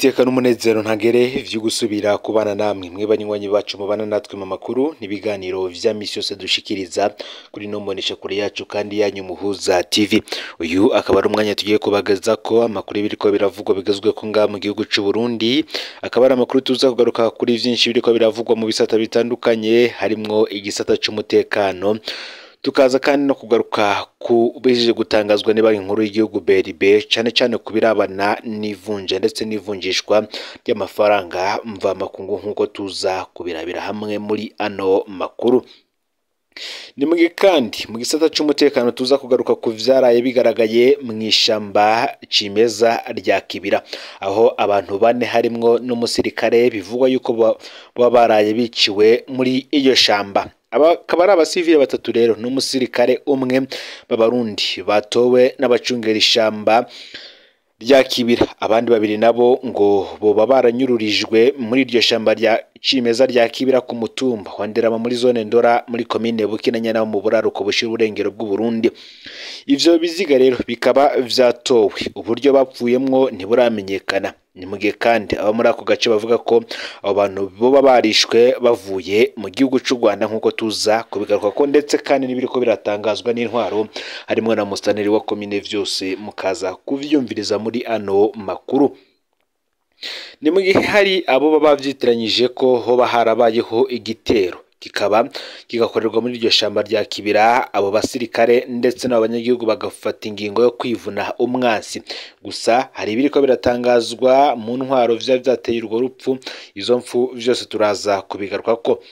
Niteka n'umunezero ntagere vyo gusubira kubana namwe mwe banywanyi bacu mubana natwe mu makuru n'ibiganiro vya misi yose dushikiriza kuri no mbonesha kure yacu kandi yanyu Muhuza TV. Uyu akaba ari umwanya tugiye kubagaza ko amakuru biriko biravugwa bigezwe ko ngaha mu gihugu c'u Burundi, akaba ari amakuru tuza kugaruka kuri vyinshi biriko biravugwa mu bisata bitandukanye harimwo igisata c'umutekano, tukaza kandi no kugaruka ku bihejeje gutangazwa ni banki nkuru y'igihugu BRB, cane cane ku birabana n'ivunja ndetse n'ivunjishwa ry'amafaranga mvamakungu nk'uko tuza kubirabira hamwe muri ano makuru. Ni mugihe kandi mu gisata c'umutekano tuza kugaruka ku vyaraye bigaragaye mw'ishamba cimeza rya Kibira, aho abantu bane harimwo n'umusirikare bivugwa yuko baba baraye biciwe muri iyo shamba. Aba akaba ari abasivile batatu rero n'umusirikare umwe b'abarundi batowe n'abacungera ishamba rya Kibira. Abandi babiri nabo ngo boba baranyururijwe muri iryo shamba rya cimeza rya Kibira ku mutumba wa Nderama muri zone Ndora muri komine Bukinanyana mu buraruko bushira uburengero bw'u Burundi. Ivyo biziga rero bikaba vyatowe, uburyo bapfuyemwo ntiburamenyekana. Ni mugihe kandi abo muri ako gace bavuga ko abo bantu boba barishwe bavuye mu gihugu c'u Rwanda nk'uko tuza kubigaruka ko, ndetse kandi n'ibiriko biratangazwa n'intwaro harimwo na musitanteri wa komine, vyose mukaza kuvyumviriza muri ano makuru. Ni mu gihe hari abo baba bavyitiranyije ko hoba harabayeho igitero kikaba kigakorerwa muri iryo shamba rya Kibira, abo basirikare ndetse n'abanyagihugu bagafata ingingo yo kwivuna umwansi. Gusa hari ibiriko biratangazwa mu ntwaro vya vyateye urwo rupfu, izo mfu vyose turaza kubigarukako.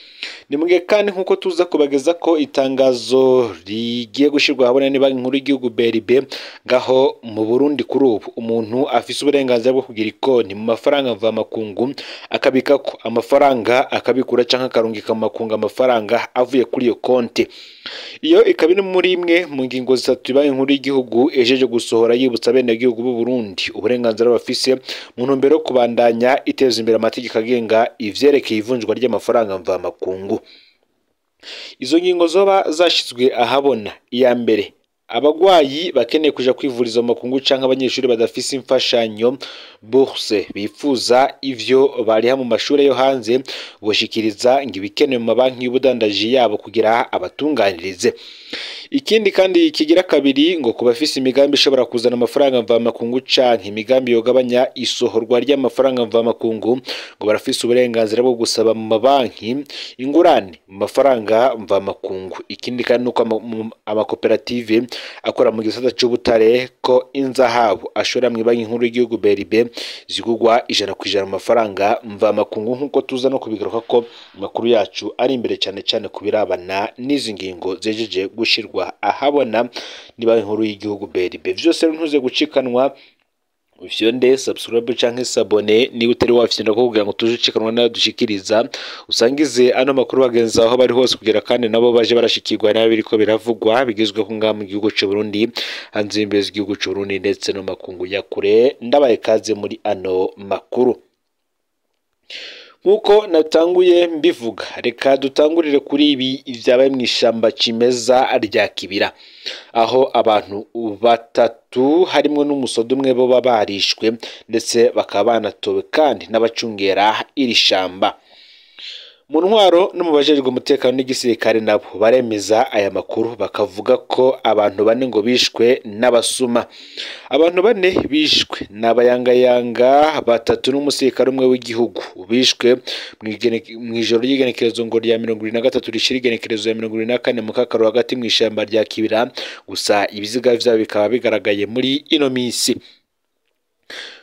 Ni mu gihe kandi nk'uko tuza kubageza ko itangazo rigiye gushirwa ahabona ni banki nkuru y'igihugu BRB, ngaho mu Burundi kuri ubu umuntu afise uburenganzira bwo kugira ikonti mu mafaranga mvamakungu, akabikako amafaranga, akabikura canke akarungika mu makungu amafaranga avuye kuri iyo konti. Iyo ikaba iri muri imwe mu ngingo zitatu banki nkuru y'igihugu ejeje gusohora yibutsa abenegihugu b'u Burundi uburenganzira bafise mu ntumbero yo kubandanya iteza imbere amategeko agenga ivyerekeye ivunjwa ry'amafaranga mvamakungu. Izo ngingo zoba zashizwe ahabona: iya mbere, abagwayi bakeneye kuja kwivuriza mu makungu canke abanyeshuri badafise imfashanyo bourse bifuza ivyo bariha mu mashure yo hanze, boshikiriza ngo ibikenewe mu mabanki y'ubudandaji yabo kugira abatunganirize. Ikindi kandi kigira kabiri, ngo ku bafise imigambi ishobora kuzana amafaranga mvamakungu canke imigambi yogabanya isohorwa ry'amafaranga mvamakungu, ngo barafise uburenganzira bwo gusaba mu mabanki ingurane mu mafaranga mvamakungu. Ikindi kandi nuko amakoperative akora mu gisata c'ubutare ko inzahabu ashora mw'ibanki nkuru y'igihugu BRB zigurwa 100% mu mafaranga mvamakungu, nk'uko tuza no kubigaruka ko amakuru yacu ari imbere cane cane ku birabana n'izi ngingo zejeje gushirwa ahabona ni banki nkuru y'igihugu BRB. Vyose rero ntuze gucikanwa, ufyonde subscribe canke s'abonner niba utari wafyonda ko kugira ngo tuje ucikanwa nayo dushikiriza, usangize ano makuru bagenzi aho bari hose kugira kandi nabo baje barashikirwa nayo biriko biravugwa bigezweho ngaha mu gihugu c'u Burundi, hanze y'imbibe z'igihugu c'u Burundi ndetse no makungu ya kure. Ndabaye kaze muri ano makuru. Nk'uko natanguye mbivuga, reka dutangurire kuri ibi vyabaye mw'ishamba cimeza rya Kibira, aho abantu batatu harimwo n'umusoda umwe boba barishwe ndetse bakaba banatowe kandi n'abacungera iri shamba. Mu ntwaro no mu bajejwe umutekano n'igisirikare nabo baremeza aya makuru, bakavuga ko abantu bane ngo bishwe n'abasuma. Abantu bane bishwe ni abayangayanga batatu n'umusirikare umwe w'igihugu, bishwe mw'ijoro ry'igenekerezo ngo rya 23 rishira igenekerezo ya 24 mu Kakaro hagati mw'ishamba rya Kibira. Gusa ibiziga vyabo bikaba bigaragaye muri ino misi.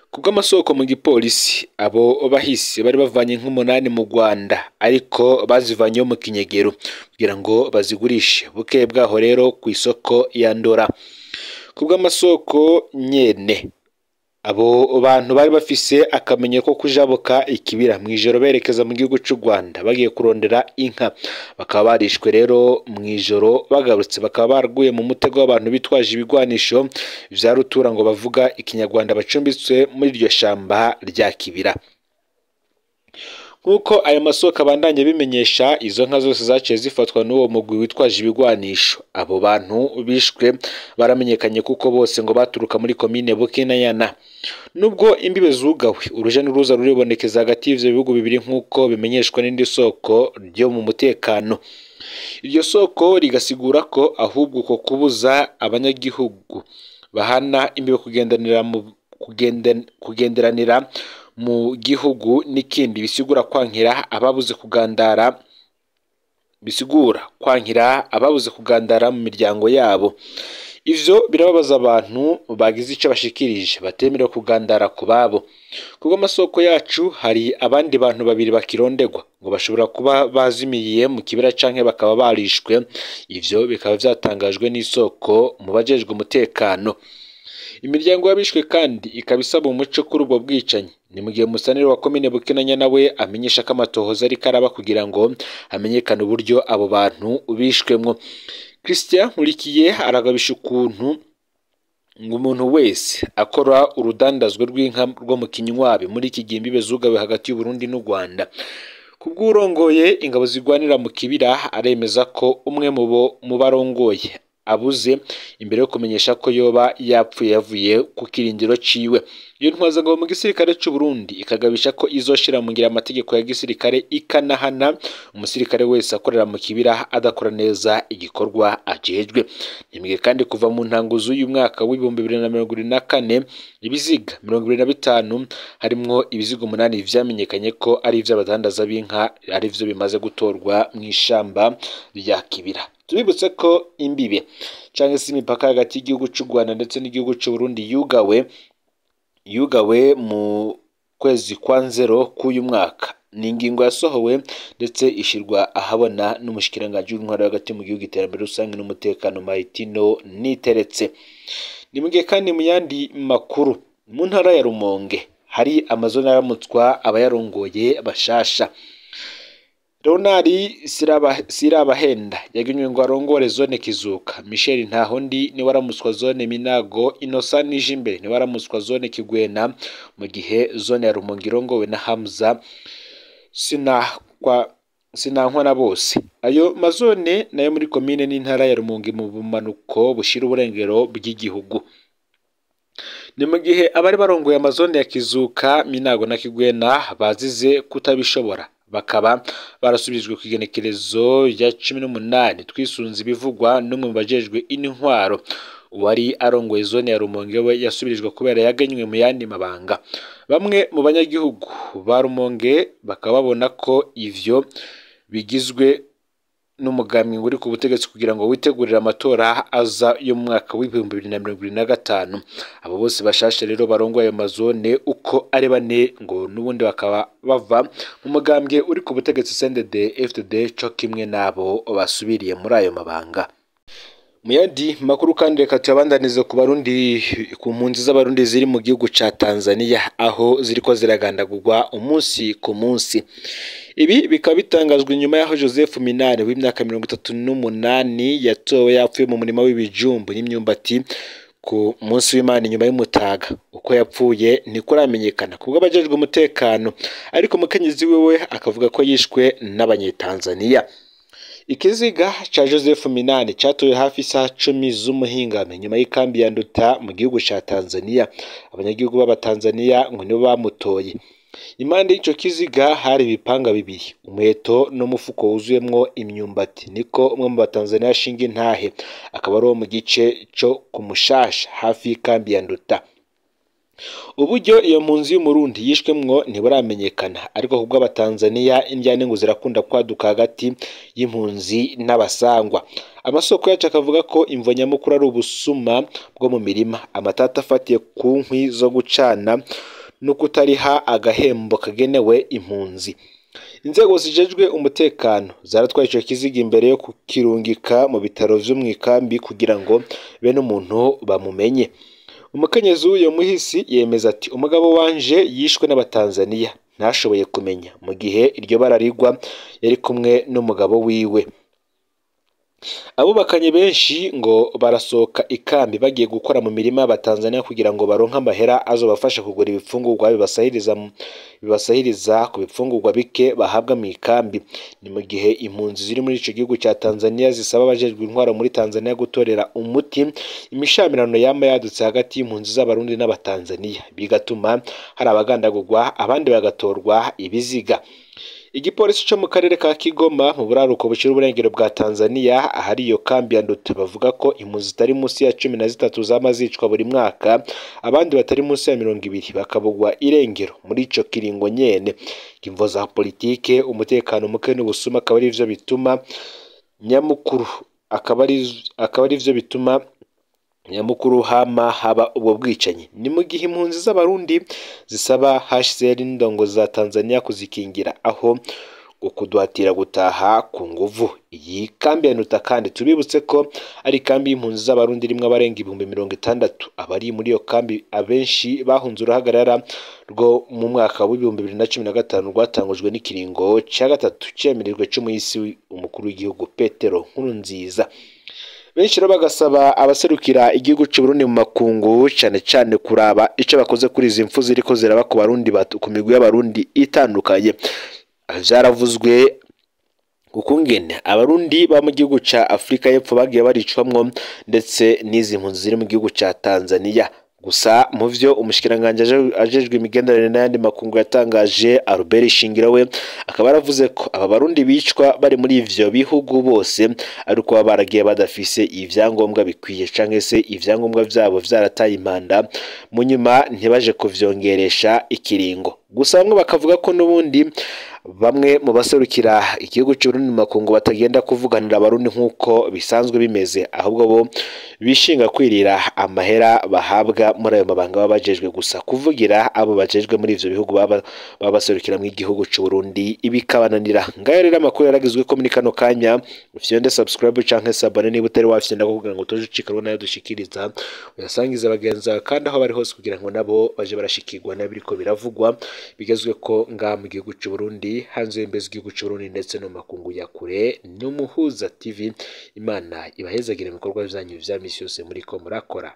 Kubw'amasoko mu gipolisi, abo bahisi bari bavanye nk'umunani mu Rwanda, ariko bazivanyeyo mu kinyegero kugira ngo bazigurishe bukeye bwaho rero ku isoko ya Ndora. Kubw'amasoko nyene, abo bantu bari bafise akamenyero ko kujabuka ikibira mw'ijoro berekeza mu gihugu c'u Rwanda bagiye kurondera inka, bakaba barishwe rero mw'ijoro bagarutse, bakaba baraguye mu mutego w'abantu bitwaje ibigwanisho vya rutura ngo bavuga ikinyarwanda bacumbitswe muri iryo shamba rya Kibira. Nk'uko ayo masoko abandanya bimenyesha, izo nka zose zaciye zifatwa n'uwo mugwi witwaje ibigwanisho. Abo bantu bishwe baramenyekanye kuko bose ngo baturuka muri komine Bukinanyana. Nubwo imbibe zugawe, uruja n'uruza ruribonekeza hagati y'ivyo bihugu bibiri nk'uko bimenyeshwa n'indi soko ryo mu mutekano. Iryo soko rigasigura ko ahubwo uko kubuza abanyagihugu bahana imbibe kugenderanira mu gihugu n'ikindi bisigura kwankira ababuze kugandara mu miryango yabo. Ivyo birababaza abantu bagize ico bashikirije batemerewe kugandara ku babo. Kubwo amasoko yacu hari abandi bantu babiri bakirondegwa ngo bashobora kuba bazimiye mu kibira canke bakaba barishwe. Ivyo bikaba vyatangajwe n'isoko mu bajejwe umutekano. Imiryango y'abishwe kandi ikaba isaba umuco kuri ubwo bwicanyi. Ni mu gihe umusanire wa komine Bukinanyana we amenyesha ko amatohoza ariko araba kugira ngo hamenyekane uburyo abo bantu bishwemwo. Christian Nkurikiye aragabisha ukuntu ngo umuntu wese akora urudandazwe rw'inka rwo mu Kinywabi muri iki gihe imbibe zugawe hagati y'u Burundi n'u Rwanda. Kubw'urongoye ingabo zigwanira mu kibira aremeza ko umwe mu barongoye abuze imbere yo kumenyesha ko yoba yapfuye yavuye ku kirindiro ciwe. Iyo ntwazangabo mu gisirikare c'u Burundi ikagabisha ko izoshira mu ngiro amategeko ya gisirikare ikanahana umusirikare wese akorera mu kibira adakora neza igikorwa ajejwe. Nimwe kandi kuva mu ntango z'uyu mwaka w'2024 ibiziga 25 harimwo ibiziga 8 vyamenyekanye ko ari ivy'abadandaza b'inka ari vyo bimaze gutorwa mw'ishamba rya Kibira. Tubibutse ko imbibe canke se imipaka hagati y'igihugu c'u Rwanda ndetse n'igihugu c'u Burundi yugawe mu kwezi kwa nzero k'uyu mwaka. Ni ingingo yasohowe ndetse ishirwa ahabona n'umushikiranganji w'intwaro hagati mu gihugu iterambere rusange n'umutekano Maritino Niteretse. Ni mu gihe kandi mu yandi makuru mu ntara ya Rumonge hari amazone aramutswa abayarongoye bashasha. Leonard Sirabahenda yagenywe ngo arongore zone Kizuka, Michel Ntahondi ni waramutswa zone Minago, Innocent Nijimbere ni waramutswa zone Kigwena, mu gihe zone ya Rumonge irongowe na Hamza Sinankwa na bose. Ayo mazone nayo muri komine n'intara ya Rumonge mu bumanuko bushira uburengero bw'igihugu. Ni mu gihe abari barongoye amazone ya Kizuka, Minago na Kigwena bazize kutabishobora, bakaba barasubijwe ku igenekerezo ya 18 twisunze ibivugwa n'umwe mu bajejwe intwaro. Uwari arongoye zone ya Rumonge we yasubirijwe kubera yagenywe mu yandi mabanga. Bamwe mu banyagihugu ba Rumonge bakaba babona ko ivyo bigizwe n'umugambi uri ku butegetsi kugira ngo witegurire amatora aza yo mu mwaka w'2025. Abo bose bashashe rero barongoye ayo mazone uko ari bane ngo n'ubundi bakaba bava mu mugambwe uri ku butegetsi CNDD FDD co kimwe nabo basubiriye muri ayo mabanga. Mu yandi makuru kandi reka tuyabandanize ku Barundi, ku mpunzi z'Abarundi ziri mu gihugu ca Tanzania aho ziriko ziragandagurwa umunsi ku munsi. Ibi bikaba bitangajwe nyuma y'aho Joseph Minani w'imyaka 38 yatowe yapfuye mu murima w'ibijumbu n'imyumbati ku munsi w'Imana inyuma y'umutaga. Uko yapfuye ntikuramenyekana kubwo abajejwe umutekano, ariko umukenyezi wiwe akavuga ko yishwe n'abanyetanzania. Ikiziga ca Joseph Minani catowe hafi isaha 10 z'umuhingamo nyuma y'ikambi ya Nduta mu gihugu ca Tanzania. Abanyagihugu b'Abatanzania ngo nibo bamutoye. Impande y'ico kiziga hari ibipanga bibiri, umuheto n'umufuko wuzuyemwo imyumbati, niko umwe mu Batanzania ashinga intahe, akaba ari uwo mu gice co kumushasha hafi y'ikambi ya Nduta. Uburyo iyo mpunzi y'Umurundi yishwemwo ntiburamenyekana, ariko kubwo Abatanzania indyane ngo zirakunda kwaduka hagati y'impunzi n'abasangwa. Amasoko yacu akavuga ko imvo nyamukuru ari ubusuma bwo mu mirima, amatata afatiye ku nkwi zo gucana no kutariha agahembo kagenewe impunzi. Inzego zijejwe umutekano zaratwaye ico kiziga imbere yo kukirungika mu bitaro vyo mw'ikambi kugira ngo bene umuntu bamumenye. Umukenyezi w'uyo muhisi yemeza ati umugabo wanje yishwe n'Abatanzania ntashoboye kumenya, mu gihe iryo bara rigwa yari kumwe n'umugabo wiwe. Abubakanye benshi ngo barasohoka ikambi bagiye gukora mu mirima y'Abatanzania kugira ngo baronke amahera azobafasha kugura ibifungurwa bibasahiriza ku bifungurwa bike bahabwa mu ikambi. Ni mu gihe impunzi ziri muri ico gihugu ca Tanzania zisaba abajejwe intwaro muri Tanzania gutorera umuti imishamirano yama yadutse hagati y'impunzi z'Abarundi n'Abatanzania, bigatuma hari abagandagurwa abandi bagatorwa ibiziga. Igipolisi co mu karere ka Kigoma mu buraruko bushira uburengero bwa Tanzania ahari iyo kambi ya Nduta bavuga ko impunzi zitari munsi ya 13 zama zicwa buri mwaka, abandi batari munsi ya 20 bakabugwa irengero muri ico kiringo nyene. Imvo za politike, umutekano muke n'ubusuma akaba ari ivyo bituma nyamukuru akaba ari ivyo bituma nyamukuru hama haba ubwo bwicanyi. Ni mu gihe impunzi z'Abarundi zisaba HCR n'indongo za Tanzania kuzikingira aho ngo kuduhatira gutaha ku nguvu. Iyi kambi ya Nduta kandi tubibutse ko ari kambi y'impunzi z'Abarundi irimwo abarenga 60,000. Abari muri iyo kambi abenshi bahunze uruhagarara rwo mu mwaka w'2015 rwatangujwe n'ikiringo ca gatatu cemirijwe c'umuyisi umukuru w'igihugu Petero Nkurunziza. Benshi rero bagasaba abaserukira igihugu c'u Burundi mu makungu cane cane kuraba ico bakoze kuri izi mfu ziriko ziraba ku Barundi ku migwi y'Abarundi itandukanye. Vyaravuzwe ukungene Abarundi ba mu gihugu ca Afrika y'Epfo bagiye baricwamwo ndetse n'izi mpunzi ziri mu gihugu ca Tanzania. Gusa mu vyo umushikiranganje ajejwe imigenderanire n'ayandi makungu yatangaje, Albert Shingiro we akaba yaravuze ko aba Barundi bicwa bari muri ivyo bihugu bose ariko baba baragiye badafise ivyangombwa bikwiye canke se ivyangombwa vyabo vyarataye impanda, mu nyuma ntibaje kuvyongeresha ikiringo. Gusa bamwe bakavuga ko n'ubundi bamwe mu baserukira igihugu c'Uburundi mu makungu batagenda kuvuganira Abarundi nk'uko bisanzwe bimeze, ahubwo bo bishinga kwirira amahera bahabwa muri ayo mabanga baba bajejwe gusa kuvugira abo bajejwe muri ivyo bihugu baba baserukira mu igihugu c'Uburundi ibikabananira. Ngayo rero amakuru yaragizwe ko muri kano kanya. Ufyonde subscribe canke s'abonner niba utari wafyonda kugira ngo utoje ucikanwa nayo dushikiriza, uyasangize bagenzi bawe kandi aho bari hose kugira ngo nabo baje barashikirwa n'abiriko biravugwa bigezwe ko ngaha mu gihugu c'Uburundi, hanze y'imbibe z'igihugu c'Uburundi ndetse no mu makungu ya kure. N'Umuhuza TV, Imana ibahezagire mu bikorwa vyanyu vya misi yose muriko murakora.